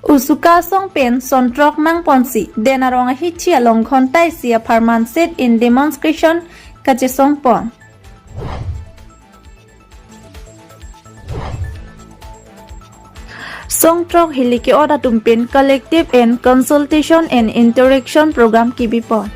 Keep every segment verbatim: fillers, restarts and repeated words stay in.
Usuka asong pen Sontrok mangponsi Den Arong ahithi along ghonta isi apharman sit-in demonstration kachesongpon. Songtrok hili ke-ot atum pen collective and consultation and interaction program kebipon.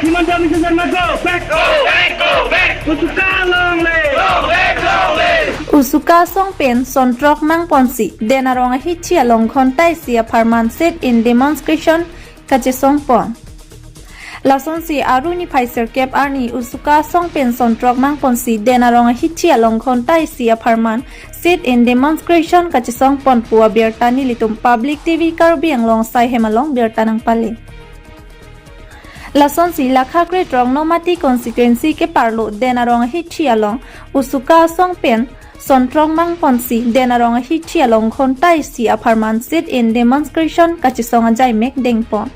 Himanta Biswa Sarma, go back! Go back, go back! Usuka long live! Go back, go back! Usuka asong pen Sontrok mangponsi Den Arong ahithi along ghonta isi apharman sit-in demonstration kachesongpon. Lasonsi Aru niphai sirkep arni Usuka asong pen Sontrok mangponsi Den Arong ahithi along ghonta isi apharman sit-in demonstration kachesongpon pu abirta nelitum Public T V Karbi Anglong asai hem along birta nangpale. Lasonsi Lakha Kre Throk Nomati constituency keparlo Den Arong ahithi along Usuka asong pen Sontrok mangponsi Den Arong ahithi along ghonta isi apharman sit-in demonstration kachesong ajaimek dengpon.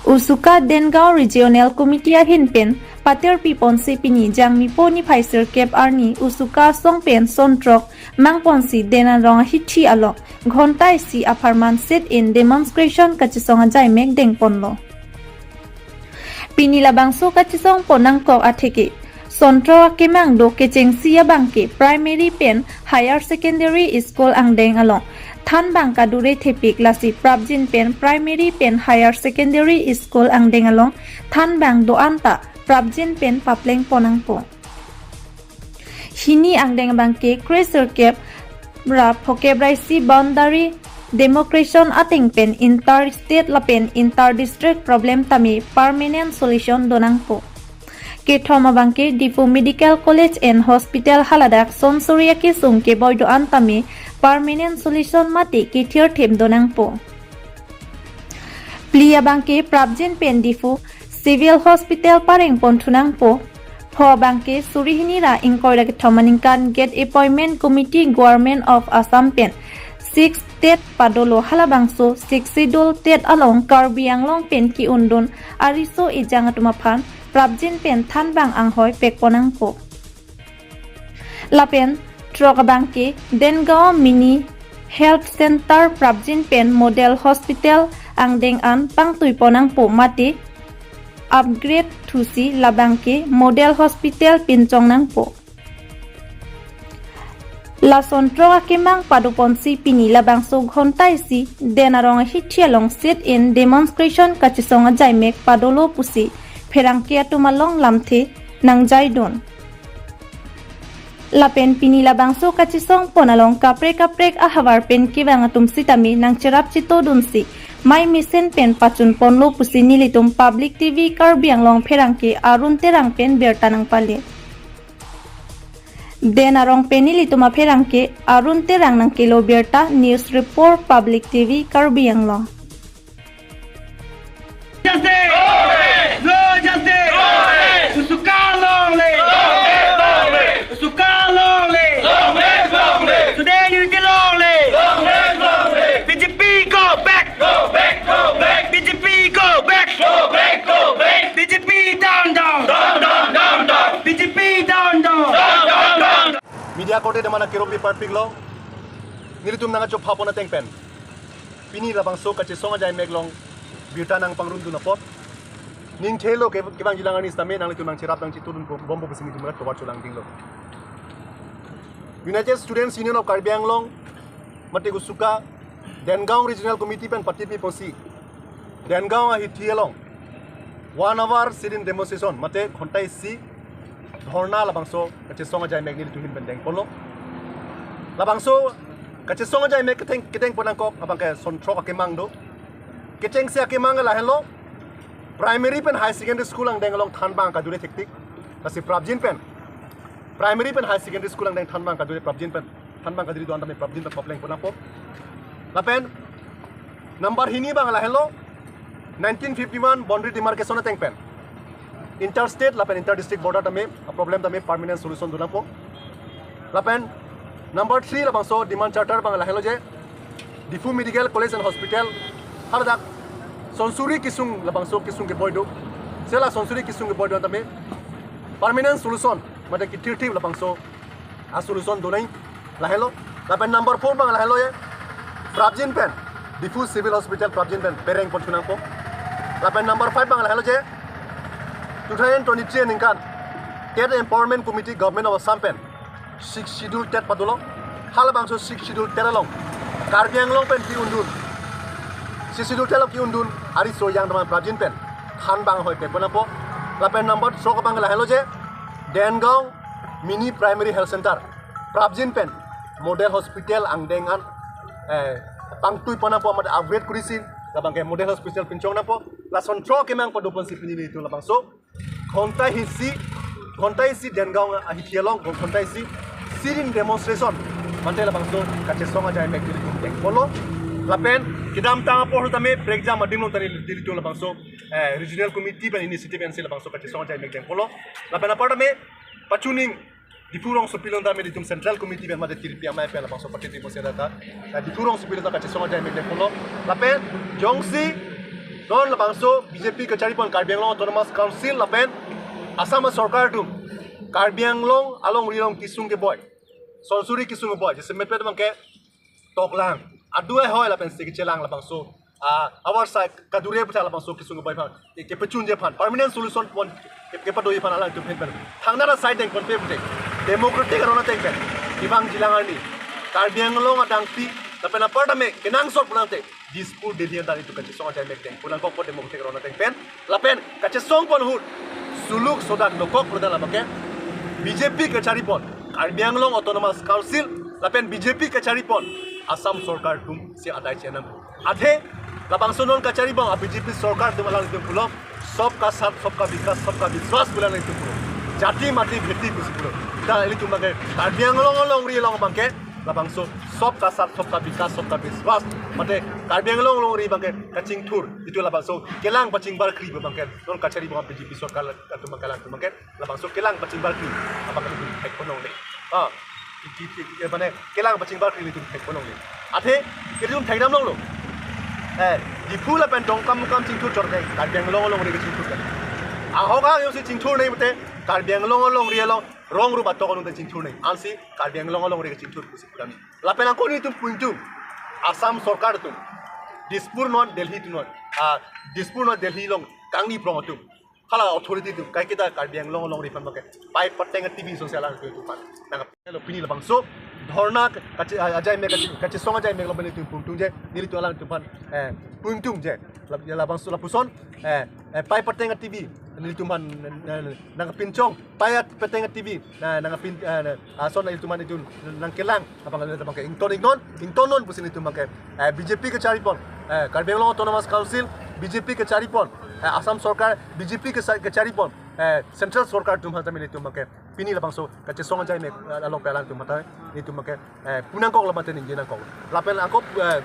Usuka Dengaon Regional Committee ahin pen patir piponsi pini Jangmipo niphai sirkep arni Usuka asong pen Sontrok mangponsi Den Arong ahithi along ghonta isi apharman sit-in demonstration kachesong ajaimek dengponlo. Pini labangso kachesongpon nangkok atheke Sontrok akemang do kechengsi abangke primary pen higher secondary school angdeng along thanbang kadure thepik, lasi prapjin pen primary pen higher secondary school angdeng along thanbang do-an ta prapjin pen paplengpon nangpo. Hini angdeng abangke kre sirkep ra phokep ra isi boundary demarcation ateng pen inter state lapen inter district problem tame permanent solution do nangpo. Kethom abangke Diphu Medical College and Hospital haladak sonsuri akesung keboi do-an tame permanent solution mate kethirthem do nangpo. Phli abangke prapjin pen Diphu Civil Hospital parengpon thu nangpo. Pho abangke suri hini ra ingkoi ra kethom aningkan Gate Appointment Committee Government of Assam pen six TET padolo, halabangso Sixth Schedule TET along Karbi Anglong pen ki-undun ariso ejang atum aphan prapjin pen thanbang anghoi pekpon nangpo. Lapen throk abangke Dengaon Mini Health Center prapjin pen Model Hospital angdeng an pangtuipon nangpo mate upgrade thusi labangke Model Hospital pinchong nangpo. La Sontrok akemang padoponsi pini labangso ghonta isi Den Arong ahithi along sit-in demonstration kachesong ajaimek padolo pusi pherangke atum along lamthe nangjaidun. Lapen pini labangso kachesongpon along kaprek kaprek ahavar pen kevang atum sitame nangcherap chetodunsi mai mesen pen pachunponlo pusi nelitum Public T V Karbi Anglong pherangke Arun Terang pen birta nangpale. Den Arong pen nelitum apherangke Arun Terang nangkelo birta. News report, Public T V Karbi Anglong. Justice! No justice! Usuka long live! Usuka long live! Student unity long live! B J P go back! Go back, go back! B J P go back! Go back, go back! B J P down, down! Down, down, down, down! B J P down, down! Down, down, down! Media korte de mana keropi parpiklo, nelitum nangchopha pon ateng pen pini labangso kachesong ajaimek along birta nangpangrundun apot, ning thelo ke kevang jilang arni sitame nanglitum nangcherap nangchetodun bompo pusi nelitum rat tovar cholangdinglo. United Students Union of Karbi Anglong mate Usuka Dengaon Regional Committee pen patipi ponsi Dengaon ahithi along one hour sit-in demonstration mate ghonta isi dhorna labangso kachesong ajaimek nelitum ahin pen dengponlo. Labangso kachesong ajaimek keteng, ketengpon nangkok abangke Sontrok akemang do. Kechengsi akemang lahenlo, primary pen high secondary school angdeng along thanbang kadure thektik. Lasi prapjin pen primary pen high secondary school angdeng thanbang kadure prapjin pen, thanbang kadure do-an tame prapjin pen paplengpon nangpo. Lapen number hini abang lahenlo, nineteen fifty-one boundary demarcation ateng pen inter state lapen inter district border tame problem tame permanent solution do nangpo. Lapen number three labangso demand charter abang lahenlo je Diphu Medical College and Hospital, haladak Sonsuri kesung, labangso kesung keboi do. Sela Sonsuri kesung keboi do tame permanent solution, mate kethirthip labangso a solution donai, lahelo. Lapen number four abang lahelo ye, prapjin pen, Diphu Civil Hospital prapjin pen bereng pon thu nangpo. Lapen number five abang lahelo je, two thousand twenty-three aningkan TET Empowerment Committee Government of Assam pen Sixth Schedule TET padolo. Halabangso Sixth Schedule TET along Karbi Anglong pen ke-un dun, Sixth Schedule TET along ke-un dun ariso yang teman prapjin pen than abang hoi pe pon nangpo. Lapen number throk abang lahelo je, Dengaon Mini Primary Health Center prapjin pen model hospital angdeng an, eh, pangtui pon nangpo, mate upgrade kurisi labang ke model hospital pinchong nangpo. Lason throk kemang pado ponsi pini nelitum labangso ghonta isi, ghonta isi Dengaon ahithi along ghonta isi sit-in demonstration, mate labangso kachesong ajai mek nelitum dengponlo. Lapen kedamtang apor tame prekjam adim along ta neli, nelitum labangso, eh, regional committee pen initiative ensi labangso kachesong ajai mek dengponlo. Lapen apar tame pachuning Diphu rongsopi along tame nelitum central committee pen mate tirpi amei pen labangso party timo se data. Na Diphu rongsopi along ta kachesong ajai mek dengponlo. Lapen jongsi non labangso B J P kachari pon Karbi Anglong Autonomous Council lapen Assam sorkar atum Karbi Anglong alongri along kesung keboi, Sonsuri kesung keboi, jasemet pet abang ke toklang, adu ahoi lapen si kechelang labangso, ah, ahavar asai kadure puthak labangso kesung keboi aphan, ke, kepachunji aphan, permanent solution pon ke, kepadoji aphan alangtum ahin pen thangnat asai dengpon pe pute, democratic aron ateng pen kevangji alang arni Karbi Anglong adangpi lapen apar tame kenangsot pulang te Dispur Delhi anta nelitum kachesong ajai mek dengpon nangkokpo democratic aron ateng pen. Lapen kachesong pon ahut suluk sodak dokok roda labang ke B J P kachari pon Karbi Anglong Autonomous Council lapen B J P kachari pon Assam sorkar atum si adai chenam. Athe labangso non kachari abang a B J P sorkar atum alangtum pulo, "Sabka saath, sabka vikas, sabka vishwas" pu alangtum pulo. Jati mati bheti pusi pulo. Ta ilitum abang ke Karbi Anglong alongri along abang ke labangso "Sabka saath, sabka vikas, sabka vishwas" mate Karbi Anglong alongri abang ke kachingthur, itum labangso kelang pachingbar kri abang ke non kachari abang B J P sorkar atum abang ke, alangtum abang ke labangso kelang pachingbar kri abang ke nelitum thekpon longle. Ah, ki, ki, ki, ki, mane kelang pachingbar kri nelitum thekpon longle. Athe nelitum thekdam longlo. Eh, Diphu lapen Dongkamukam chingthur chor ke Karbi Anglong alongri kachingthur ke. Ahok ahang jongsi chingthur nangji pute Karbi Anglong alongri along rong rup atok anung ta chingthur nangji. Ansi Karbi Anglong alongri kachingthur pusi pudamji. Lapen angko nelitum pu ingtung, Assam sorkar atum Dispur non Delhi atum non, ah, Dispur non Delhi along kangni prong atum, hala authority atum kaiketa Karbi Anglong alongri aphan abang ke pai pateng T V song sela atum aphan nang lo pini labangso dhorna kache, ah, ajai mek kache, kachesong ajai mek lo pen nelitum pu ingtung je, nelitum alangtum aphan, eh, pu ingtung je. Lab-, ya labangso lapuson, eh, eh, pai pateng T V nelitum aphan, eh, nangpinchong, pai at pateng T V, na, nangpin, eh, na, ason nelitum aphan itum nangkelang abang, abang ke ington ingnon, ington non pusi nelitum abang ke, eh, B J P kachari pon, eh, Karbi Anglong Autonomous Council, B J P kachari pon, eh, Assam sorkar, B J P kacha-, kachari pon, eh, central sorkar atum aphan tame nelitum abang ke pini labangso kachesong ajai mek, eh, along pen alangtum aphan ta nelitum abang ke, eh, pu nangkok lapen ningje nangkok. Lapen angko, eh,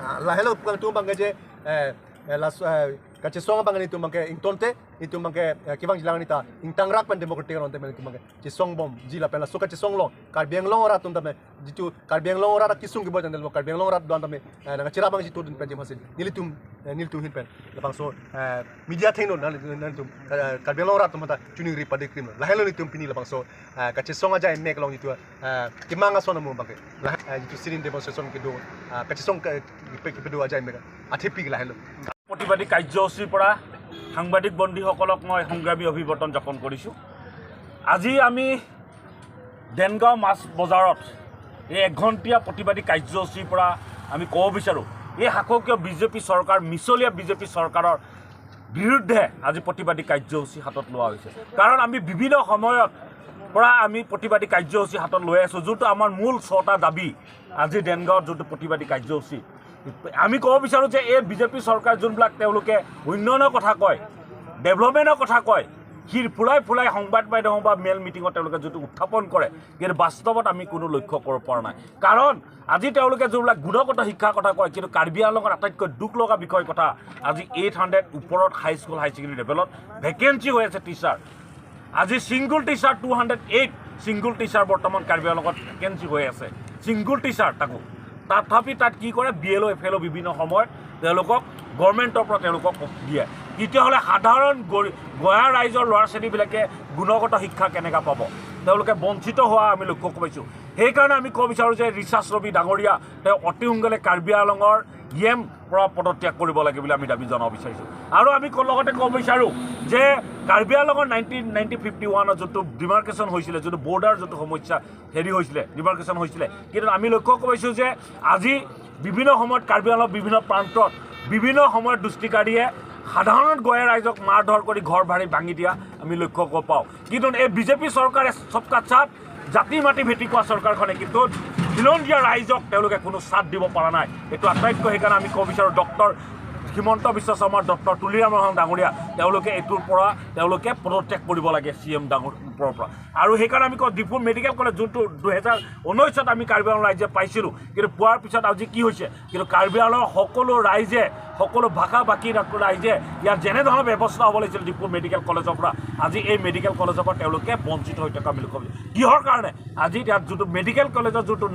ah, lahelo pu ingtung abang ke je, eh, eh, las, eh, kachesong abang nelitum abang ke ingtonte, nelitum abang ke, eh, kevangji alang arni ta ingtangrak pen democratic aron ateng pen nelitum abang ke chesong bomji lapen laso kachesong along Karbi Anglong arat atum tame, jitu Karbi Anglong arat akesung keboi tangdel Karbi Anglong arat do-an tame, eh, nangchira abang jitu dun pen jim hasil nelitum, eh, nelitum ahin pen labangso, eh, media thengno nang, nang, nangtum, eh, Karbi Anglong arat atum ta chuningri pade krim. Lahelo nelitum pini labangso, eh, kachesong ajai mek along jitu, eh, kemang ason amu abang ke. Lah, eh, jitu sit-in demonstration kedo, eh, kachesong ke, ke, kedo ajai mek. Athepi lahelo. প্ৰতিবাদী কাৰ্যসূচীৰ পৰা সাংবাদিক বন্ধুসকলক মই সংগ্ৰামী অভিৱৰ্তন জ্ঞাপন কৰিছোঁ। আজি আমি দেনগাঁও মাছ বজাৰত এই এক ঘণ্টীয়া প্ৰতিবাদী কাৰ্যসূচীৰ পৰা আমি ক'ব বিচাৰোঁ, এই শাসকীয় বিজেপি চৰকাৰ, মিছলীয়া বিজেপি চৰকাৰৰ বিৰুদ্ধে আজি প্ৰতিবাদী কাৰ্যসূচী হাতত লোৱা হৈছে। কাৰণ আমি বিভিন্ন সময়ত পৰা আমি প্ৰতিবাদী কাৰ্যসূচী হাতত লৈ আছোঁ, যোনটো আমাৰ মূল ছটা দাবী। আজি দেনগাঁৱত যোনটো প্ৰতিবাদী কাৰ্যসূচী, আমি ক'ব বিচাৰোঁ যে এই বিজেপি চৰকাৰ যোনবিলাক তেওঁলোকে উন্নয়নৰ কথা কয়, ডেভেলপমেণ্টৰ কথা কয়, সি ফুলাই ফুলাই সংবাদ মাধ্যম বা মেল মিটিঙত তেওঁলোকে যোনটো উত্থাপন কৰে, কিন্তু বাস্তৱত আমি কোনো লক্ষ্য কৰিব পৰা নাই। কাৰণ আজি তেওঁলোকে যোনবিলাক গুণগত শিক্ষাৰ কথা কয়, কিন্তু কাৰ্বি আংলঙৰ আটাইতকৈ দুখ লগা বিষয় কথা, আজি এইট হাণ্ড্ৰেড ওপৰত হাই স্কুল, হাই ছেকেণ্ডেৰী লেভেলত ভেকেঞ্চি হৈ আছে টিচাৰ। আজি single teacher two hundred eight, single teacher বৰ্তমান কাৰ্বি আংলঙত ভেকেঞ্চি হৈ আছে, ছিংগুল টিচাৰ তাকো। তথাপি তাত কি কৰে, বি এল অ', এফ এল অ' বিভিন্ন সময়ত তেওঁলোকক গভৰ্ণমেণ্টৰ পৰা তেওঁলোকক দিয়ে। তেতিয়াহ'লে সাধাৰণ গৰি- গয়া ৰাইজৰ ল'ৰা ছোৱালীবিলাকে গুণগত শিক্ষা কেনেকৈ পাব? তেওঁলোকে বঞ্চিত হোৱা আমি লক্ষ্য কৰিছোঁ। সেইকাৰণে আমি ক'ব বিচাৰোঁ যে ৰিচাৰ্চ ৰবি ডাঙৰীয়া তেওঁ অতি সোনকালে কাৰ্বি আংলঙৰ ই এম পৰা পদত্যাগ কৰিব লাগে বুলি আমি দাবী জনাব বিচাৰিছোঁ। আৰু আমি ক- লগতে ক'ব বিচাৰোঁ যে কাৰ্বি আংলঙৰ নাইনটিন নাইনটিন ফিফটি ওৱানত যোনটো ডিমাৰ্কেশ্যন হৈছিলে, যোনটো বৰ্ডাৰ যোনটো সমস্যা হেৰি হৈছিলে, ডিমাৰ্কেশ্যন হৈছিলে, কিন্তু আমি লক্ষ্য কৰিছোঁ যে আজি বিভিন্ন সময়ত কাৰ্বি আংলঙৰ বিভিন্ন প্ৰান্তত বিভিন্ন সময়ত দুষ্কৃতিকাৰীয়ে সাধাৰণ গয়া ৰাইজক মাৰধৰ কৰি ঘৰ ভাঙি ভাঙি দিয়া আমি লক্ষ্য কৰিব পাওঁ। কিন্তু এই বিজেপি চৰকাৰে সবকা সাথ, জাতি মাটি ভেটি কোৱা চৰকাৰখনে কিন্তু খিলঞ্জীয়া ৰাইজক তেওঁলোকে কোনো চাথ দিব পৰা নাই। এইটো আটাইতকৈ, সেইকাৰণে আমি ক'ব বিচাৰোঁ, ডক্টৰ হিমন্ত বিশ্ব শৰ্মা, ডক্টৰ তুলিৰাম ৰংহাং ডাঙৰীয়া, তেওঁলোকে এইটোৰ পৰা তেওঁলোকে পদত্যাগ কৰিব লাগে চি এম ডাঙৰ ওপৰৰ পৰা। আৰু সেইকাৰণে আমি কওঁ, ডিফু মেডিকেল কলেজ যোনটো দুহেজাৰ ঊনৈছত আমি কাৰ্বি আংলং ৰাইজে পাইছিলোঁ, কিন্তু পোৱাৰ পিছত আজি কি হৈছে? কিন্তু কাৰ্বি আংলঙৰ সকলো ৰাইজে, সকলো ভাষা ভাষী ৰাইজে ইয়াত যেনেধৰণৰ ব্যৱস্থা হ'ব লাগিছিল ডিফু মেডিকেল কলেজৰ পৰা, আজি এই মেডিকেল কলেজৰ পৰা তেওঁলোকে বঞ্চিত হৈ থকা আমি লক্ষ্য কৰিছোঁ। কিহৰ কাৰণে? আজি ইয়াত যোনটো মেডিকেল কলেজৰ যোনটো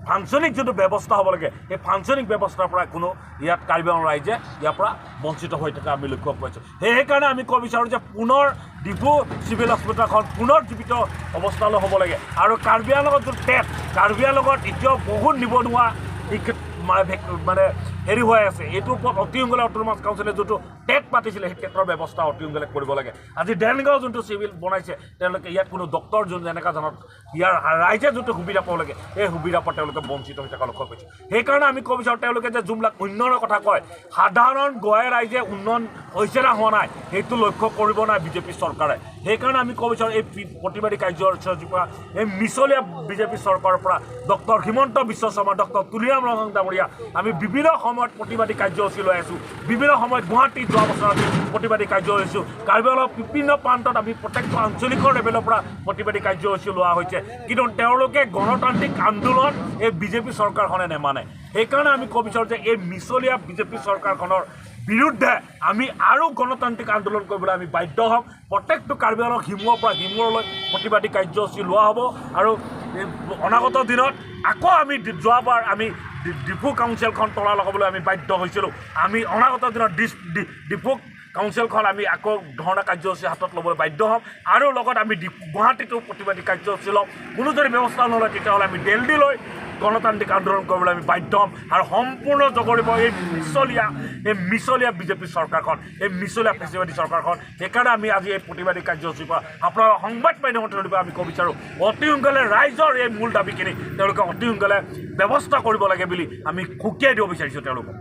ফাংচনিং যোনটো ব্যৱস্থা হ'ব লাগে, সেই ফাংচনিং ব্যৱস্থাৰ পৰা কোনো ইয়াত কাৰ্বি আংলং ৰাইজে ইয়াৰ পৰা বঞ্চিত হৈ থকা আমি লক্ষ্য কৰিছোঁ। সেই সেইকাৰণে আমি ক'ব বিচাৰোঁ যে পুনৰ ডিফু চিভিল হস্পিটেলখন পুনৰ জীৱিত অৱস্থালৈ হ'ব লাগে। আৰু কাৰ্বি আংলঙত যোনটো টেট, কাৰ্বি আংলঙত এতিয়াও বহুত নিবনুৱা শিক্ষিত মা- ভেক- মানে হেৰি হৈ আছে। এইটোৰ ওপৰত অতি সোনকালে অট'নমাছ কাউন্সিলে যোনটো টেট পাতিছিলে, সেই টেটৰ ব্যৱস্থা অতি সোনকালে কৰিব লাগে। আজি দেৰগাঁও যোনটো চিভিল বনাইছে, তেওঁলোকে ইয়াত কোনো ডক্টৰ যোন যেনেকুৱা ধৰণৰ ইয়াৰ ৰাইজে যোনটো সুবিধা পাব লাগে, সেই সুবিধাৰ পৰা তেওঁলোকে বঞ্চিত হৈ থকা লক্ষ্য কৰিছে। সেইকাৰণে আমি ক'ব বিচাৰোঁ, তেওঁলোকে যে যোনবিলাক উন্নয়নৰ কথা কয়, সাধাৰণ গয়া ৰাইজে উন্নয়ন হৈছে না হোৱা নাই, সেইটো লক্ষ্য কৰিব নাই বিজেপি চৰকাৰে। সেইকাৰণে আমি ক'ব বিচাৰোঁ, এই পি- প্ৰতিবাদী কাৰ্যসূচীৰ পৰা, এই মিছলীয়া বিজেপি চৰকাৰৰ পৰা ডক্টৰ হিমন্ত বিশ্ব শৰ্মা, ডক্টৰ তুলিৰাম ৰংহাং ডাঙৰীয়া, আমি বিভিন্ন সময়ত প্ৰতিবাদী কাৰ্যসূচী লৈ আছোঁ। বিভিন্ন সময়ত গুৱাহাটীত যোৱা বছৰ আমি প্ৰতিবাদী কাৰ্যসূচী লৈছোঁ। কাৰ্বি আংলঙৰ বিভিন্ন প্ৰান্তত আমি প্ৰত্যেকটো আঞ্চলিকৰ লেভেলৰ পৰা প্ৰতিবাদী কাৰ্যসূচী লোৱা হৈছে। কিন্তু তেওঁলোকে গণতান্ত্ৰিক আন্দোলন এই বিজেপি চৰকাৰখনে নেমানে। সেইকাৰণে আমি ক'ব বিচাৰোঁ যে এই মিছলীয়া বিজেপি চৰকাৰখনৰ বিৰুদ্ধে আমি আৰু গণতান্ত্ৰিক আন্দোলন কৰিবলৈ আমি বাধ্য হ'ম। প্ৰত্যেকটো কাৰ্বি আংলং সিমূৰৰ পৰা সিমূৰলৈ প্ৰতিবাদী কাৰ্যসূচী লোৱা হ'ব। আৰু এই অনাগত দিনত আকৌ আমি ডি- যোৱাবাৰ আমি ডি- ডিফু কাউন্সিলখন তলা লগাবলৈ আমি বাধ্য হৈছিলোঁ। আমি অনাগত দিনত ডিচ- ডি- ডিফু কাউন্সিলখন আমি আকৌ ধৰ্ণা কাৰ্যসূচী হাতত ল'বলৈ বাধ্য হ'ম। আৰু লগত আমি ডিফু- গুৱাহাটীতো প্ৰতিবাদী কাৰ্যসূচী ল'ম। কোনো যদি ব্যৱস্থা নলয়, তেতিয়াহ'লে আমি দিল্লীলৈ গণতান্ত্ৰিক আন্দোলন কৰিবলৈ আমি বাধ্য হ'ম। আৰু সম্পূৰ্ণ জগৰিব এই মিছলীয়া, এই মিছলীয়া বিজেপি চৰকাৰখন, এই মিছলীয়া ফেচিবাদী চৰকাৰখন। সেইকাৰণে আমি আজি এই প্ৰতিবাদী কাৰ্যসূচীৰ পৰা আপোনালোকৰ সংবাদ মাধ্যমৰ থ্ৰুদি আমি ক'ব বিচাৰোঁ, অতি সোনকালে ৰাইজৰ এই মূল দাবীখিনি তেওঁলোকে অতি সোনকালে ব্যৱস্থা কৰিব লাগে বুলি আমি সকীয়াই দিব বিচাৰিছোঁ তেওঁলোকক।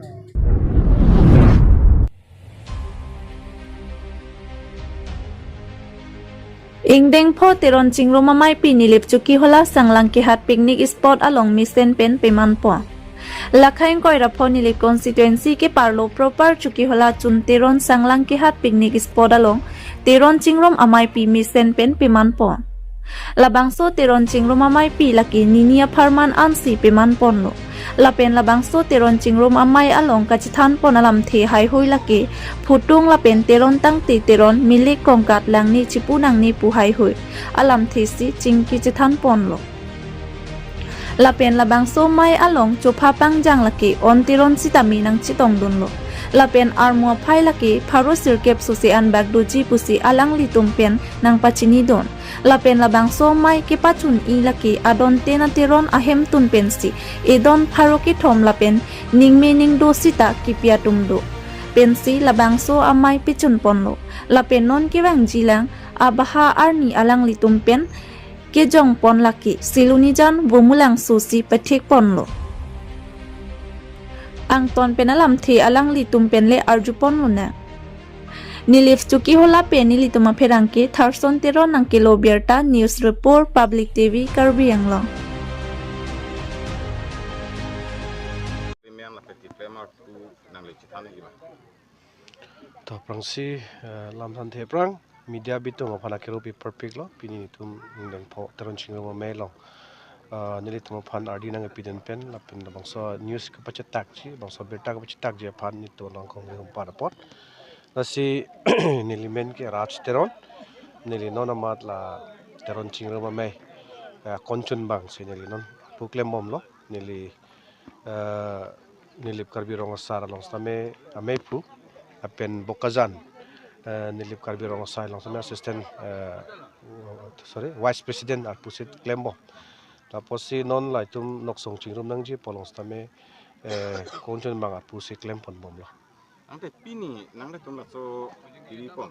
Ingdeng pho Teron Chingrum ameipi Nilip Chokihola Sanglang Kehat picnic spot along mesen pen peman pon. Lakhai ingkoi ra pho Nilip constituency keparlo proper Chokihola Chun Teron Sanglang Kehat picnic spot along Teron Chingrum ameipi mesen pen peman pon. Labangso Teron Chingrum ameipi lake nini apharman ansi peman ponlo. Lapen labangso Teron Chingrum amei along kachethan pon alamthe haihui lake Phutung lapen Teron tangte Teron milik kongkat langne chipu nangne pu haihui alamthe si chingki chethan ponlo. Lapen labangso amei along chopha pangjang lake on Teron sitame nangchetongdunlo. Lapen armu aphai lake pharo sirkep sose anbak doji pusi alanglitum pen nangpachinidun. Lapen labangso amei kepachun-i lake adon tena Teron ahemtun pensi edon pharo kethom lapen ningme ningdo sita kipi atum do pensi labangso amei pechun ponlo. Lapen non kevangjilang abaha arni alanglitum pen kejong pon lake Silonijan Vomulang sosi pathek ponlo. Angton pen alamthe alanglitum pen le arju ponlonang. Nilip Chokihola pen nelitum apherangke Tharson Teron nangkelo birta, News Report, Public T V, Karbi Anglong. Agreement lapen tiplem arpu nangli chethan iba. To aphrangsi, eh, lamthan the aphrang media bitung aphan akero pi parpiklo, pini nelitum Ingdeng pho Teron Chingrum amei along, eh, nelitum aphan ardi nangpidun pen lapen labangso news kepachethakji, bangso birta kepachethakji aphan nelitum along kongri humpan apot. Lasi neli men ke Raj Teron, neli non amat la Teron Chingrum amei, eh, konchun abangsi neli non pu klembomlo, neli eh, Nilip Karbi Rong Asar along sitame amei aphu, lapen Bokajan, eh, Nilip Karbi Rong Asar along sitame assistant, eh, sorry, vice president arpu si klembom. Lapusi non la itum noksong chingrum nangji pu along sitame, eh, konchun bang arpu si klempon bomlo. Ante pini nanglitum laso iri pon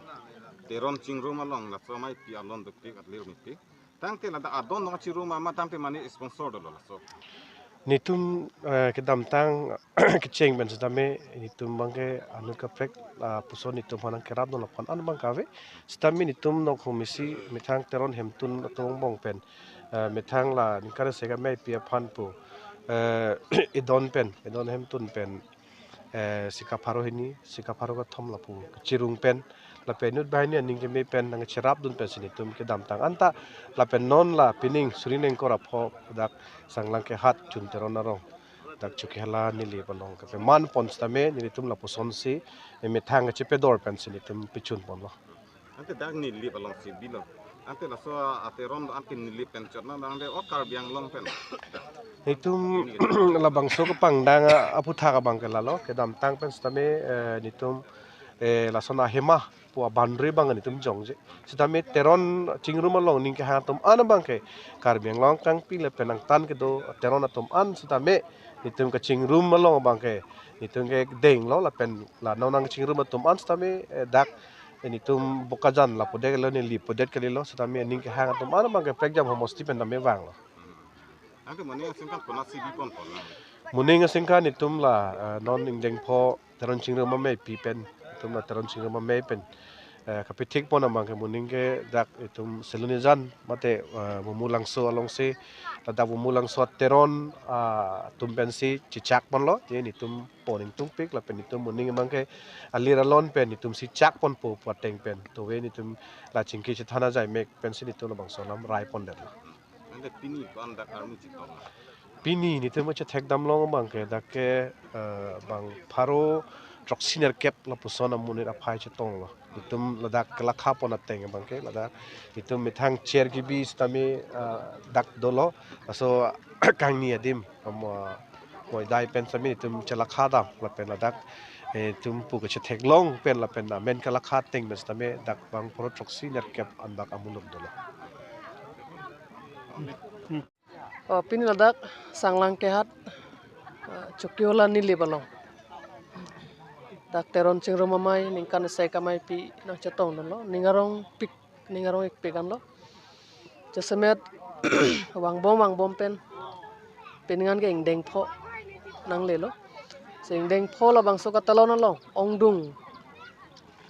Teron chingrum along laso ameipi alon dukpik atlir mepik. Tangte ladak adon nong chingrum ama tangte mane sponsor dolo laso. Netum, eh, kedamtang kecheng pen sitame netum abangke anut kaprek, ah, puson netum aphan nangkerap dun aphan an abang kave. Sitame netum nonghumisi methang Teron hemtun atum angbong pen, eh, methang la ningkan isi ameipi aphan pu, eh, edon pen, edon hemtun pen, eh, sika pharo hini, sika pharo kethom lapu kachirung pen, lapen inut banghini aning keme pen nangcherap dun pensi netum kedamtang anta, lapen non la pining suri ingkoi ra pho dak Sanglang Kehat Chun Teron arong dak Chokihola Nilip along kapeman pon sitame netum lapusonsi, eh, methang kachepedor pensi netum pechun ponlo. Ante dak Nilip alongsi bilo. Ante laso a Teron ante Nilip pen chot na dang de o Karbi Anglong pen. Netum labangso kepangdang a- aphuthak abangke lalo, kedamtang pen sitame, eh, netum, eh, lason ahema pu a-boundary abang netum jongje. Sitame Teron chingrum along ning kehang atum an abangke Karbi Anglong kangpi lapen angtan kedo Teron atum an sitame netum kachingrum along abangke netum kedenglo lapen la non nangchingrum atum an sitame, eh, dak netum Bokajan lapu det kalilo, Nilip pu det kalilo, sitame ning kehang atum an abangke prekjam homosti pen tame vanglo. Ante moning asingkan konatsi bipon pon na? Moning asingkan netum la, eh, non ingdeng pho Teron chingrum ameipi pen, netum la Teron chingrum amei pen, eh, kapethik pon abangke moning ke dak netum Selonijan mate, eh, Bumulangso alongsi, ladak Bumulangso Teron, ah, atum pensi chechak ponlo, je netum pon ingtungpik lapen netum moning abangke alir alon pen netumsi chak ponpo pu ateng pen. Towe netum la chingki chethan ajai mek pensi netum labangso alam rai pondetlo. Ante pini ko-an dak arni chetong? Pini netum kachethek damlong abangke dak ke, eh, bang pharo throksi nerkep lapuson amonit aphai chetonglo. Netum ladak kelakha pon ateng abangke ladak netum methang chair kebi sitame, eh, dak dolo. Laso kangni adim, am, eh, moidai pen sitame netum chelakha dam lapen ladak, eh, netum pu kachetheklong pen lapen amen kelakha ateng pen sitame dak bang pharo throksi nerkep anbak amuluk dolo. O, pini ladak Sanglang Kehat, eh, Chokihola Nilip along dak Teron chingrum amei ningkan isi ameipi nangchetong dunlo, ning arong pik, ning arong ikpik anlo. Jasemet vangbom vangbom pen, pining an ke ingdeng pho nanglelo. Si ingdeng pho labangso katalon along, ongdung,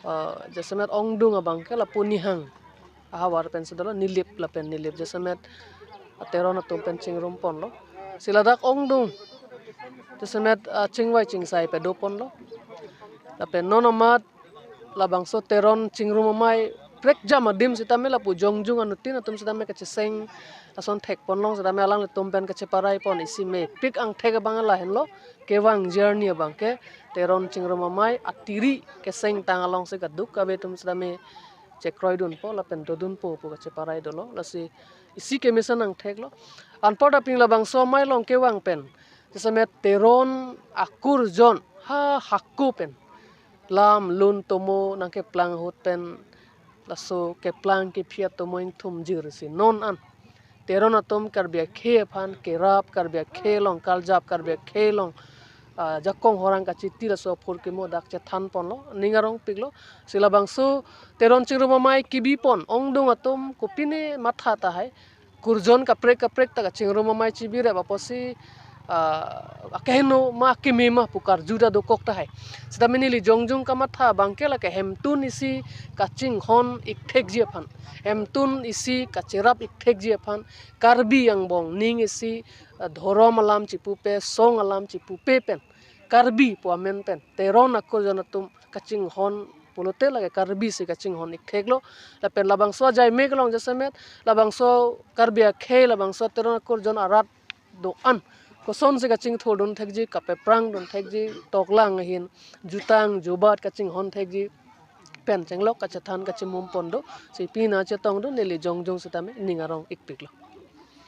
eh, jasemet ongdung abangke lapu Nihang ahavar pensi dolo, Nilip lapen Nilip jasemet a Teron atum pen chingrum ponlo. Si ladak ongdung jasemet, ah, chingvai chingsai pedo ponlo. Lapen non amat labangso Teron chingrum amei prekjam adim sitame lapu jongjung anuttin atum sitame kacheseng ason thek ponlong sitame alanglitum pen kacheparai pon isi mepik angthek abang lahenlo, kevang journey abangke Teron chingrum amei atiri keseng tang alongsi kaduk kave atum sitame chekroi dunpo lapen dodunpo pu kacheparai dolo. Lasi isi kemesen angtheklo. Anparta pini labangso amei along kevang pen jasemet Teron akurjon ha hako pen lam lun tomo nangkeplang ahut pen laso keplang kephi atomo ingthum jirsi non an Teron atum Karbi akhei aphan kerap, Karbi akhei along karjap, Karbi akhei along, ah, jakong horang kachiti laso aphurkimo dak chethan ponlo, ning arong piklo. Si labangso Teron chingrum amei kebi pon ongdung atum kopine matha tahai, kurjon kaprek kaprek ta kachingrum amei chebirep apotsi, ah, akeheno ma akeme ma pu karju ta dokok tahai. Sitame neli jongjung kamatha abangke lake hemtun isi kachinghon ikthekji aphan, hemtun isi kacherap ikthekji aphan, Karbi angbong ning isi, ah, dhorom alam chepupe, song alam chepupe pen, Karbi pu amen pen Teron akurjon atum kachinghon pulote lake Karbi si kachinghon iktheklo. Lapen labangso ajai mek along jasemet labangso Karbi akhei, labangso Teron akurjon arat do-an kosonsi kachingthur dun thekji, kapeprang dun thekji, toklang ahin jutang jubat kachinghon thekji pen chenglok kachethan kachimum pon do. Si pini nangchetong do neli jongjung sitame ning arong ikpiklo.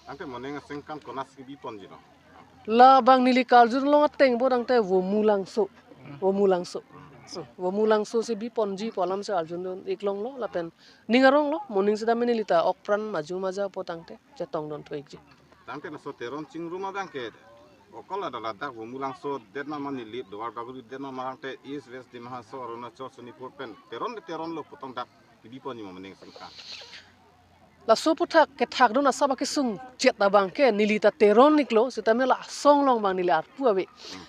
Ante moning asingkan konatsi bi ponji lo? Labang neli karjulong ateng bo tangte Vomulangso. Vomulangso. Vomulangso si biponji pu alam si arjudun iklonglo lapen ning aronglo, moning sitame neli ta okpran maju maja pu tangte chetongdun thu ikji. Tangte laso Teron Chingrum abang ke okol ada ladak Vomulangso det nama neli Duarbagori det nama tangte East West Dima Hasao, Arunachal, Sonipur pen Teron le Teron lo pu tong dak biponji ma moning singka. Laso aphuthak kethakdun asap akesung chet abang ke neli ta Teron iklo, sitame la asong along abang neli arpu ave.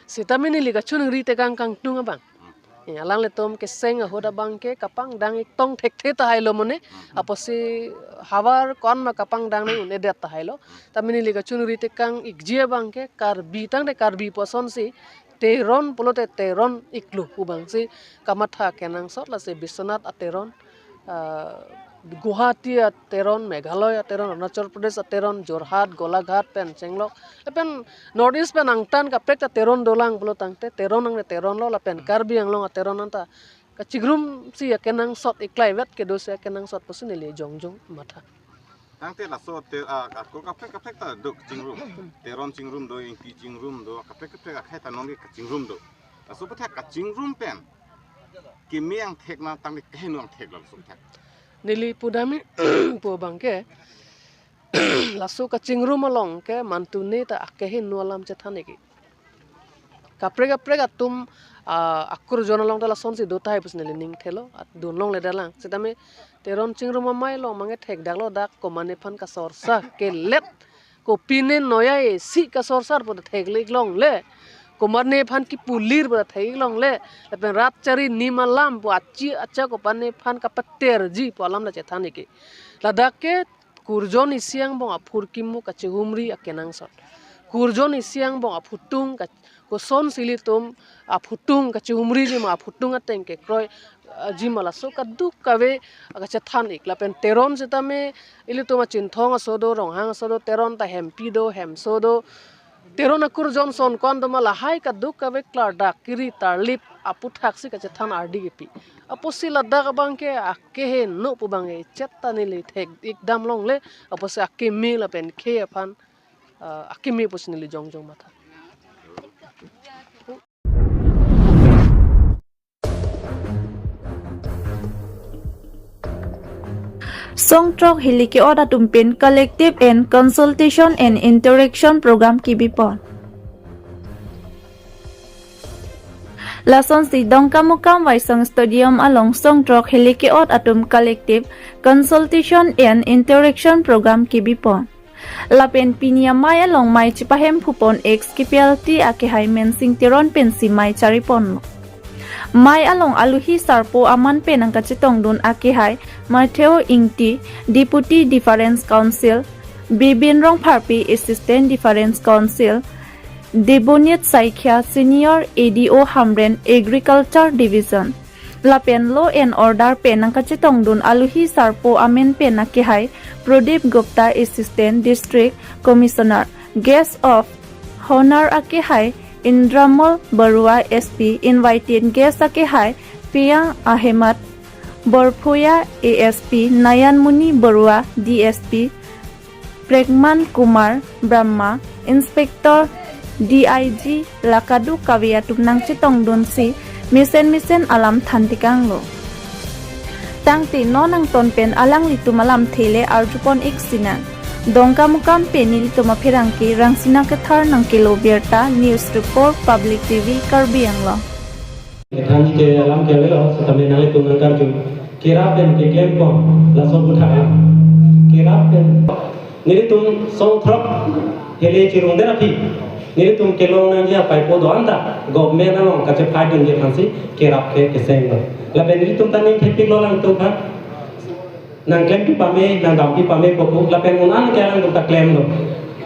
Sitame neli kachoningri tekang kangtung abang. Eh, alanglitum keseng ahut abang ke kapangdang ik tong thekthe tahai lo mone. Apotsi havar ko-an ma kapangdang nang un-edet tahai lo. Tame neli kachoningri tekang ikji abang ke Karbi tangte Karbi pu asonsi Teron pulote Teron iklo pu abang si kamatha kenangsot, lasi Biswanath ateron, ah, Guwahati ateron, Meghalaya ateron, Arunachal Pradesh ateron, Jorhat, Golaghat pen chenglok. Lapen North East pen angtan kaprek ta Teron dolang pulo tangte Teron ang Teron lo, lapen Karbi Anglong ateron anta kachingrum si akenangsot, iklai vet kedo si akenangsot pusi neli jongjong matha. Tangte laso te, ah, ako kaprek kaprek ta do kachingrum. Teron Chingrum do, Ingti Chingrum do, kaprek kaprek akhei ta nonke kachingrum do. Laso aphuthak kachingrum pen keme angthek na tangte kehingno angthek laso aphuthak. Neli pudami pu abang ke laso kachingrum along ke mantune ta akehingno alam chethan ikji. Kaprek kaprek atum, ah, akurjon along ta lasonsi do tahai pusi neli ning thelo, at dun longle dalang. Sitame Teron Chingrum amei along abang ke thekdaklo dak komatne aphan kasorsa kelet, kopine noya esi kasorsar pu ta thekle iklongle, komatne aphan kipulir pu ta thek iklongle, lapen rat chari nim alam pu achi acha komatne aphan kapaterji pu alam ta chethan ikji. Ladak ke kurjon isi angbong aphurkimo kachehumri akenangsot. Kurjon isi angbong aphutung ka-, kosonsi ilitum aphutung kachehumriji ma aphutung ateng kekroi, ah, ji ma laso kadokave kachethan ik. Lapen Teron sitame ilitum a-Chinthong aso do, Ronghang aso do, Teron ta Hempi do, Hemso do. Teron akurjon son ko-an do ma lahai kadokave klardak kiri tarlip aphuthak si kachethan ardi kepi. Apotsi ladak abang ke akehingno pu abang ke chet ta neli thek ik dam longle, apotsi akeme lapen khei aphan, ah, akeme pusi neli jongjong matha. Songthrok hilike-ot atum pen Collective and Consultation and Interaction Program kebipon. Lasonsi Dongkamukam Waisong Stadium along Songthrok hilike-ot atum Collective Consultation and Interaction Program kebipon. Lapen pini amei along mei chepahemphupon ex K P L T akehai Mensing Teron pensi mei chariponlo. Mei along alohi sarpo aman pen nangkachetongdun akehai Matthew Ingti, Deputy Difference Counsel, Bibin Rongpharpi, Assistant Difference Counsel, Debonit Saikia, Senior A D O Hamren, Agriculture Division. Lapen Law and Order pen nangkachetongdun alohi sarpo amen pen akehai Pradip Gupta, Assistant District Commissioner. Guest of Honor akehai Indramol Barua, S P. Invited guest akehai Piang Ahemad Borphuya, A S P, Nayan Muni Barua, D S P, Pregman Kumar Brahma, Inspector, D I G, la kadokave atum nangchetongdunsi mesen mesen alam thantekanglo. Tangte non angton pen alanglitum alamthe le arjupon ik sinang. Dongkamukam pen nelitum apherangke Rangsina Kathar nangkelo birta, News Report, Public T V, Karbi Anglong. Thanji ke alam ke avelo, setame nanglitum nangkarju. Kerap pen keklempon, laso aphuthak alam. Kerap pen. Nelitum Songthrok hile chirung derapi. Nelitum kelong nangji apaipo do-an ta. Government along kachephai dunji aphansi kerap ke keseng do. Lapen nelitum ta ning thepiklo alangtum aphan. Nangklempi pame, nangdampi pame popo, lapen un-an ke alangtum ta klemlo.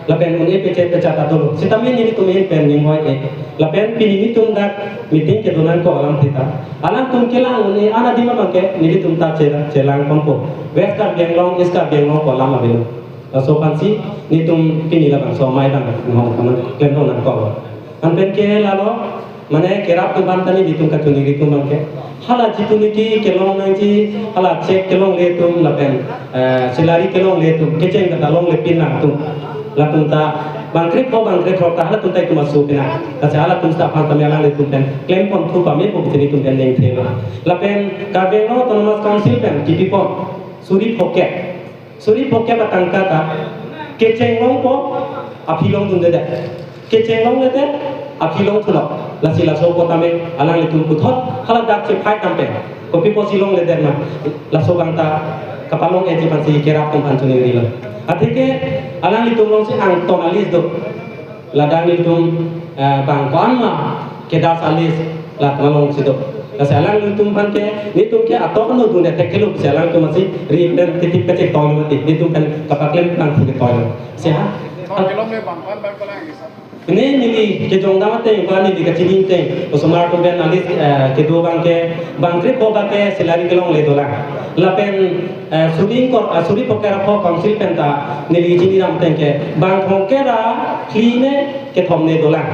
Lapen un-e peche pechat ta dolo. Sitame nelitum ahin pen ning oi-e. Lapen pini nelitum dak meeting kedo nangkok alamthe ta. Alangtum kelang un-e an adim abang ke nelitum ta che-, chelangponpo. West Karbi Anglong, East Karbi Anglong pu alam avelo. Laso aphansi nelitum pini labangso amei abang nang klemdun nangkoklo. Anpen ke lalo, mane kerap atum aphan ta nelitum kachoningri atum abang ke. Hala jitu niki kelong nangji, hala cheque kelongle atum lapen, eh, salary kelongle atum, kecheng kata longlepin nangtum. Latum ta Bang krepho bang krepho ta halatum ta itum aso pina. Lasi halatum seta aphan tame alanglitum pen klempon thu pamepo pusi nelitum pen ningthelo. Lapen Karbi Anglong Autonomous Council pen kipipon suri phokep. Suri phokep atangka ta kechenglongpo, aphi longdundedet. Kechenglongledet, aphi longthulok. Lasi laso apot tame alanglitum puthot haladak chephai tame kopi pusi longledet ma, laso abang ta kapalong-eji aphansi kerap atum aphan choningrilo. Atheke alanglitum alongsi angton a-list do. Ladak nelitum, eh, bang ko-an ma kedas a-list ladak alongsi do. Lasi alanglitum aphan ke, nelitum ke atok no dunde thekthe lo pusi alanglitum aphansi ri pen titip kachetoilo mati, nelitum pen kapaklem nangthu ketoilo. Seha? Bang kelong le bang ko-an bang ko lang hisap. Pini neli kejongdam ateng, ko-an neli kachini ateng, osomar atum pen a-list, eh, kedo abang ke, bang krepho abang ke salary kelongle dolang. Lapen, eh, suri ingkoi, eh, suri phokep ra pho council pen ta neli chinidam ateng ke, bang phongkep ra phli ne kethom ne dolang.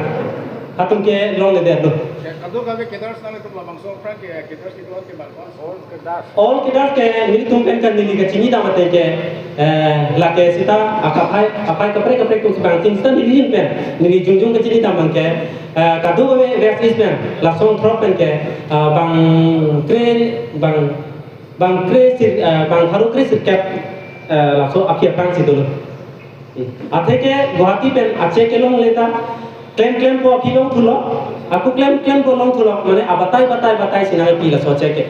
Atum ke longledetlo. Kadokave cadres nanglitum labangso aphrang ke cadres kedo-an ke bang ko-an? All cadres ke nelitum pen kan neli kachinidam ateng ke, eh, lake seta akaphai, aphai kaprek kaprek atum si bang tin seta neli ahin pen, neli jongjong kachinidam abang ke, eh, kadokave West East pen, laso throk pen ke, eh, bang kre, bang, bang kre sir, eh, bang pharo kre sirkep, eh, laso aphi aphrangsi dolo. Atheke Guwahati pen a-check kelongle ta, klem klempo aphi longthulok, ako klem klempo longthulok, mane abatai batai batai si nangpi laso a-check ke.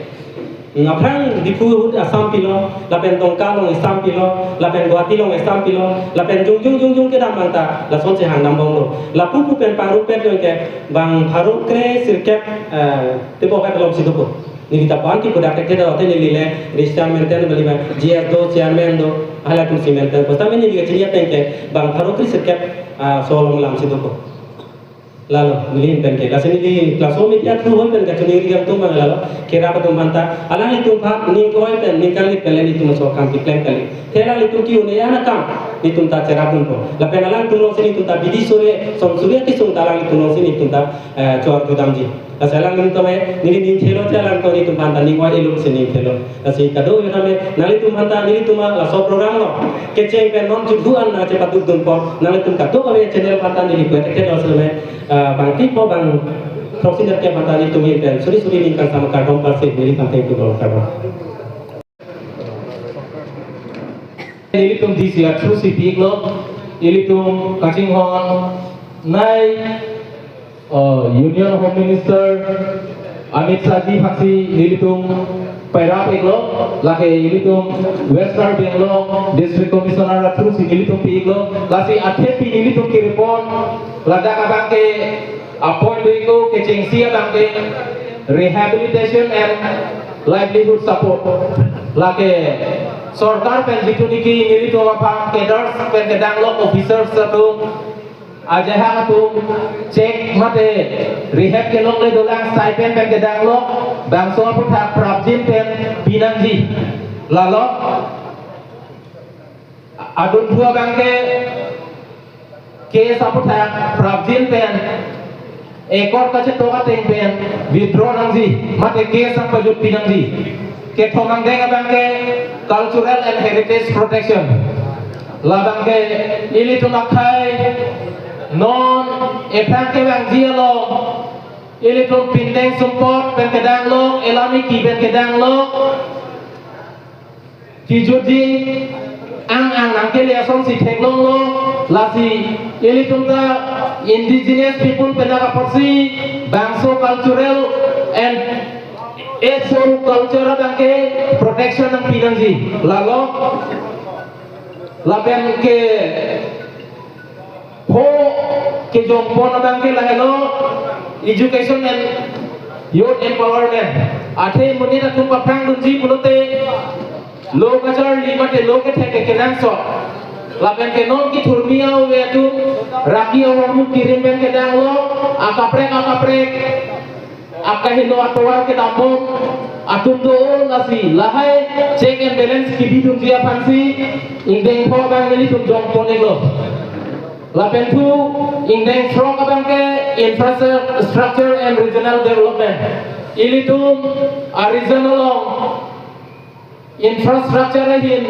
Aphrang Diphu ahut Assam pilo, lapen Dongka along Assam pilo, lapen Guwahati along Assam pilo, lapen jongjong jongjong kedam abang ta, lasonsi hangdam bomlo. Lapu pu pen pangrumpet abang ke, bang pharo kre sirkep, eh, tebok alongsi dopo. Neli ta ko-an kipudak thekthe do, te neli le register maintain bali ba, G S do, chairman do, halatum si maintain. Basta me neli kachini ateng ke, bang pharo kre sirkep, ah, so along alamsi dopo. Lalo, neli ahin pen ke. Lasi neli laso media through ahoi pen kachiningri atum abang lalo, kerap atum aphan ta, alanglitum aphan, ning koi pen, ning kangni pen le nelitum laso akam keklem kali. Te alanglitum ke-un-e an akam, nelitum ta cherapdunpo. Lapen alangtum alongsi nelitum ta bidi sore, son sore kesung ta alanglitum alongsi nelitum ta, eh, chor judamji. Lasi alanglitum tame, neli ningthelo che alanglitum aphan ta ning oi-elo si ningthelo. Lasi kadokave tame, nanglitum aphan ta, nelitum laso program along kecheng pen non chudhu an nangchepadukdunpo, nanglitum kadokave channel aphan ta neli kwe thekthe do si tame, ah, bang krepho bang throksi nerkep aphan ta nelitum ahin pen, suri suri ning kangsam kardom parsi, neli tang thank you, kardom. Nelitum D C a-through si pi-iklo, ilitum kachinghon nei, uh, Union Home Minister Amit Shah ji aphansi nelitum pairap-iklo, lake ilitum West Karbi Anglong District Commissioner a-through si nelitum pi-iklo, lasi athepi nelitum kiripon ladak abang ke apon dui ko kechengsi abang ke rehabilitation and livelihood support. Lake sorkar pen jitu niki nelitum aphan cadres pen kedang lok, officers atum, ajahak atum, check mate rehab kelongle dolang, stipend pen kedang lok, bangso aphuthak prapjin pen pinangji. Lalo adun thu abang ke case aphuthak prapjin pen, ekor kachetok ateng pen withdraw nangji, mate case nangpajut pinangji. Kethom angdeng abang ke cultural and heritage protection. Labang ke ilitum akhei non ephrang kevangji along, ilitum pindeng sumpot pen kedang lok, elam eki pen kedang lok, kijutji ang ang nangkele asonsi theklonglo, lasi ilitum ta indigenous people pen apotsi bangso cultural and ethnic culture abang ke protection nangpinangji. Lalo lapen ke pho kejongpon abang ke lahelo education and youth empowerment. Athe monit atum paphrangdunji pulote lo kacharli mate lo kethek ke kenangsot. Lapen ke non kethurmi ave atum raki ahormu kirim pen kedang lok, akaprek akaprek akaheno atovar kedam bom atum do, lasi lahai check and balance kebidunji aphansi ingdeng pho abang nelitum jongpon-iklo. Lapen thu ingdeng throk abang ke infrastructure and regional development. Ilitum a-region along infrastructure ahin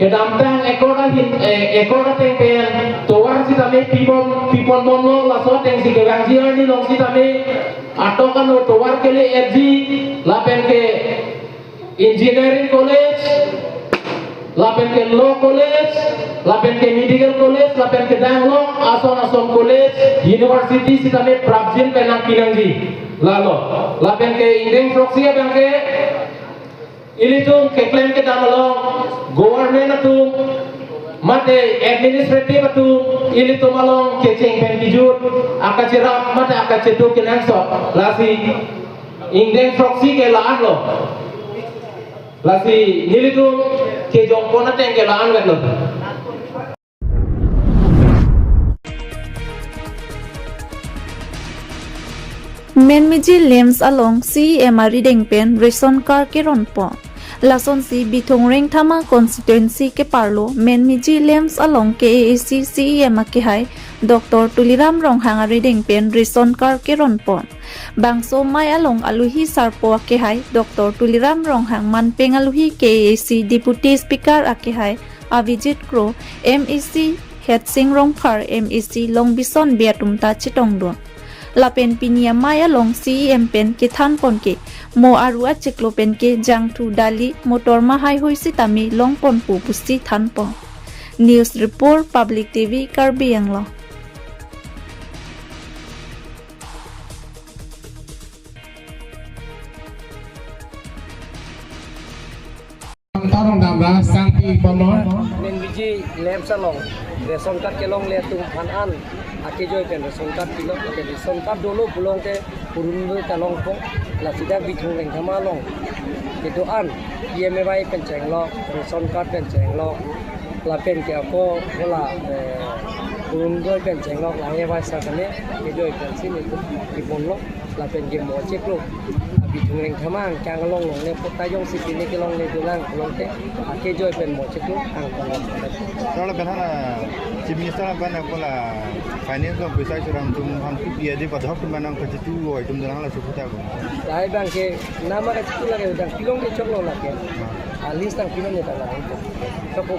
Kedamtang ekor ahin, eh, ekor ateng pen tovar sitame pibom, pibom bomlo, laso atengsi kevangji arni along sitame atok ano tovar kele-etji, lapen ke engineering college, lapen ke law college, lapen ke medical college, lapen ke dang long ason ason college, university sitame prapjin pen nangpi nangji. Lalo, lapen ke ingdeng throksi abang ke ilitum keklem kedam along government atum mate administrative atum ilitum along kecheng pen kejut, akacherap mate akachetu kenangsot. Lasi ingdeng throksi ke la-anlo. Lasi nelitum kejongpon ateng ke la-anvetlo. Menmeji LAMPS along C E M arideng pen ration card keronpon. Lasonsi Bithung Rengthama constituency keparlo Menmeji LAMPS along K A A C C E M akehai Doctor Tuliram Ronghang arideng pen ration card keronpon. Bangso amei along aluhi sarpo akehai Doctor Tuliram Ronghang manpeng aluhi K A A C Deputy Speaker akehai Avijit Kro, M A C Headsing Rongphar, M A C Longbison Bey atum ta chetongdun. Lapen pini amei along C E M pen kethanpon ke mo aru achiklo pen ke jangthu dali motor mahaihui sitame longponpo pusi thanpon. News Report, Public T V, Karbi Anglong. Tarong damra sangpi bomlo. Menmeji LAMPS along ration card kelongle atum aphan an akejoi pen ration card pilo, ake ration card dolo pulote purun do kalongpo. Lasi dak Bithung Rengthama along kedo-an P M A Y pen chenglok, ration card pen chenglok, lapen ke ako bola, eh, purun do pen chenglok, lahai bai sa kane akejoi pensi nelitum kebonlo. Lapen ke mo chiklo, Bithung Rengthama angkang along longle, pota jongsi pine kelongle dolang pulote akejoi pen mo chiklo angkang along. Rala pen hala Chief Minister pen ako la finance along poisa chorang atum aphan pi adi padhok atum aphan nangkachetu oi atum dolang, hala suputa ko. Lahai abang ke nama kachetu lake, dang pilongle choklo lake. A list dang pilongle ta la. Choklo.